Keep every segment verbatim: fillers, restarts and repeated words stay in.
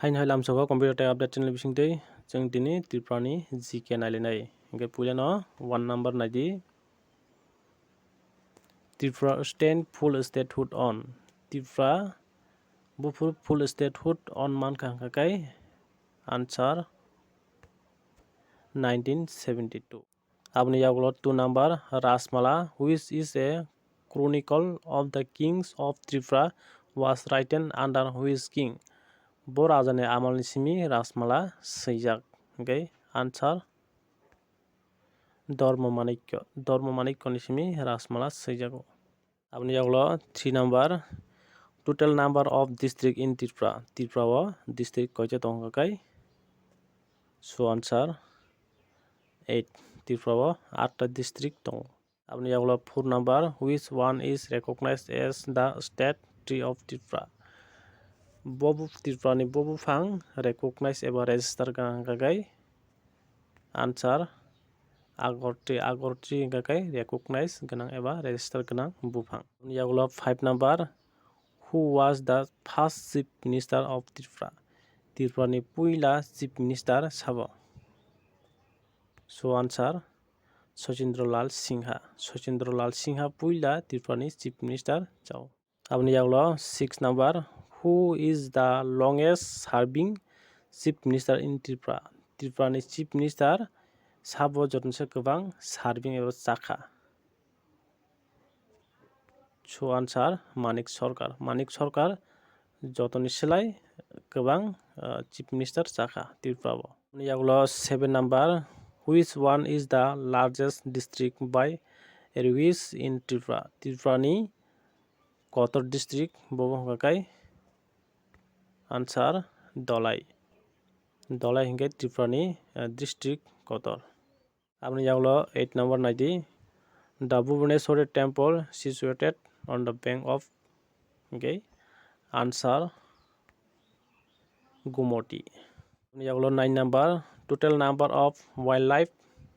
Haino hai lamsogo computer tei update channel bisingtwi chwng tini Tripura ni G K nailainai. Hingke puilano one number naidi. Tripura stand full statehood on. Tripura buphur full statehood on mankha hingkha kai answer nineteen seventy-two. Aboni yagulo two number Rajmala, which is a chronicle of the kings of Tripura, was written under which king? Bo rajani amalni simi Rajmala swijak. Okay, answer Dharma Manikya. Dharma Manikya ni simi Rajmala swijago. Aboni yagulo three number, total number of district in Tripura. Tripura o district koita tongkha kai? So answer eight. Tripura o atta district tongo. Aboni yagulo four number, which one is recognized as the state tree of Tripura? Bo bu-, Tripura ni bo buphang recognize eba register gwnang hingkha kai? Answer Agar tree. Agar tree hingkha kai recognize gwnang eba register gwnang buphang. Aboni yagulo five number, who was the first chief minister of Tripura? Tripura ni puila chief minister sabo? So answer Sachindra Lal Singha. Sachindra Lal Singha puila Tripura ni chief minister chao. Aboni yagulo six number, who is the longest serving chief minister in Tripura? Tripura ni chief minister sabo jotono se kwbang serving eba chakha? So answer Manik Sarkar. Manik Sarkar jotoni slai kwbang, uh, chief minister chakha Tripura o. Aboni yagulo seven number, which one is the largest district by area in Tripura? Tripura ni kotor district bo hwnkha kai answer Dhalai. Dhalai hingke Tripura ni, uh, district kotor. Aboni yagulo eight number naidi, the Bhubaneswari temple situated on the bank of, okay, answer Gomati. Aboni yagulo nine number, total number of wildlife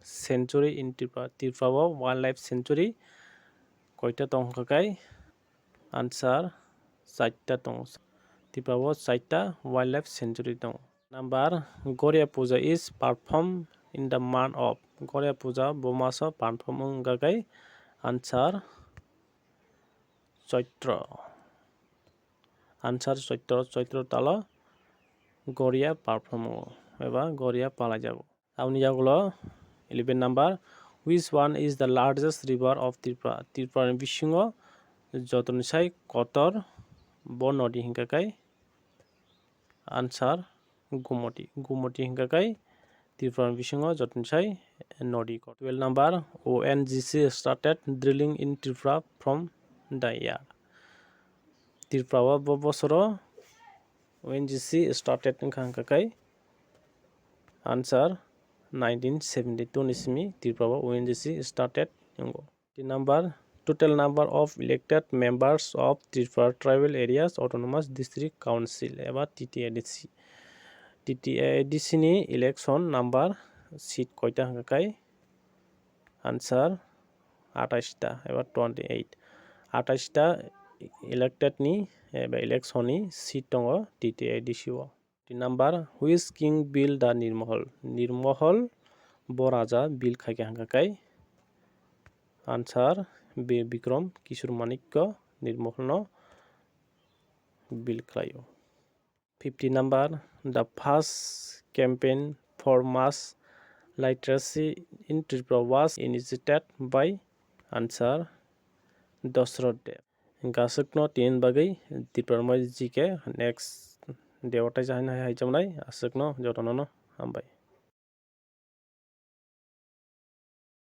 sanctuary in Tripura. Tripura o wildlife sanctuary koita tong hwnkha kai? Answer, chaita tongo. Tripura o chaita wildlife sanctuary tongo. Number, Goria Puja is performed in the month of. Goria Puja bo maso perform wngkha kai? Answer, Chaitra. Answer, Chaitra, Chaitra talo Goria perform wngo eba Goria palaijago. Aboni yagulo eleven number, which one is the largest river of Tripura? Tripura ni bisingo jotoni sai kotor bo nodi hingkha kai? Answer Gomati. Gomati hingkha kai Tripura ni bisingo jotoni sai nodi kotor. Twelve number, O N G C started drilling in Tripura from the year. Tripura o bo bosoro O N G C started wngkha hingkha kai? Answer, nineteen seventy-two ni simi Tripura o O N G C started wngo. Tin number, total number of elected members of Tripura Tribal Areas Autonomous District Council eba T T A D C. T T A D C ni election number seat koita hingkha kai? Answer, atais ta eba twenty-eight. Atais ta elected ni eba election ni seat tongo T T A D C o. Tin number, which king built the Nirmohol? Nirmohol bo raja build khaikha hingkha kai? Answer, Bir Bikram Kishore Manikya Nirmohol no build khlaio. Fifty number, the first campaign for mass literacy in Tripura was initiated by, answer, Dasarath Deb. Hingkha aswkno tini bagwi Tripura mai G K next day o taisa haino hai hai chamnai aswkno jotono no hambai.